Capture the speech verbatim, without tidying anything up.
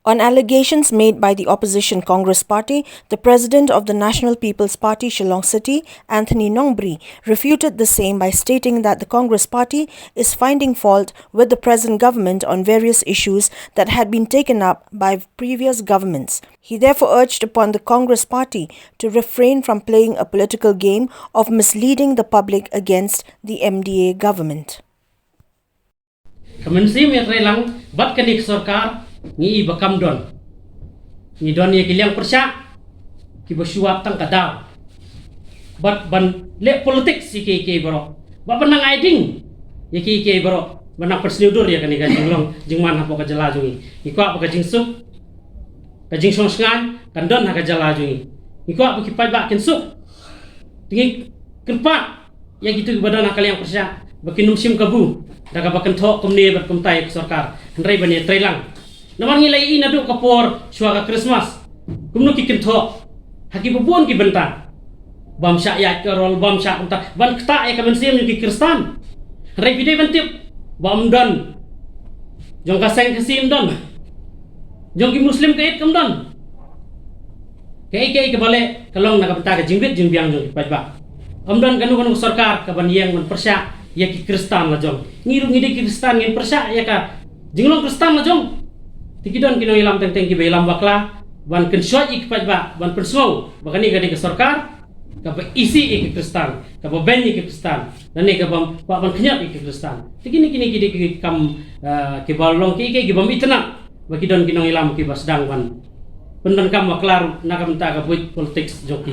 On allegations made by the opposition Congress Party, the president of the National People's Party Shillong City, Anthony Nongbri, refuted the same by stating that the Congress Party is finding fault with the present government on various issues that had been taken up by previous governments. He therefore urged upon the Congress Party to refrain from playing a political game of misleading the public against the M D A government. Ka mynsiem ïatreilang bad kane ka sorkar ngi i ba kam don. Ngi don ïa ki liang pyrshah kiba shu wad tang ka daw bad ban leh politics ïa kiei kiei baroh bad ban nang ai ding ïa kiei kiei baroh ban nang pynsngewdur ïa kane ka jinglong jingman hapoh ka jylla jong ngi. Ngi kwah ba ka jingsuk, ka jingshong shngaiñ kan don ha ka jylla jong ngi. Ngi kwah ba ki paidbah kin suk. Te ngi kyrpad ïa kito kiba don ha ka liang pyrshah ba kin ym shim kabu da kaba kynthoh kumne bad kumta ïa ka sorkar, hynrei ban ïatreilang. Namar ngi la ïohi naduh ka por shuwa ka Krismas kumno ki kynthoh ha kiba bun ki bynta. Bym shah ïaid carol, bym shah kumta, ban ktah ïa ka mynsiem jong ki Khristan. Hynrei phi dei ban tip ba ym don, jong ka seng Khasi ym don, jong ki Muslim ka ïit kam don. Kaei kaei kaba leh ka long na ka bynta ka jingwit jingbiang jong ki paidbah. Ym don kano kano ka sorkar kaban ïeng ban pyrshah ïa ki Khristan la jong. Ngi ruh ngi dei ki Khristan, ngin pyrshah ïa ka jinglong Khristan la jong. Te ki don ki nongïalam teng teng kiba ïalam bakla ban kynshoh ïa ki paidbah ban pynsngew ba kane ka dei ka sorkar kaba isih ïa ki Khristan, kaba beiñ ïa ki Khristan, lane kaba kwah ban khñiot ïa ki Khristan. Te kine kine ki dei ki kam, ah, kiba long kiei kiei kibym itynnad ba ki don ki nongïalam kiba sdang ban pyndonkam bakla ruh na ka bynta ka buit politics jong ki.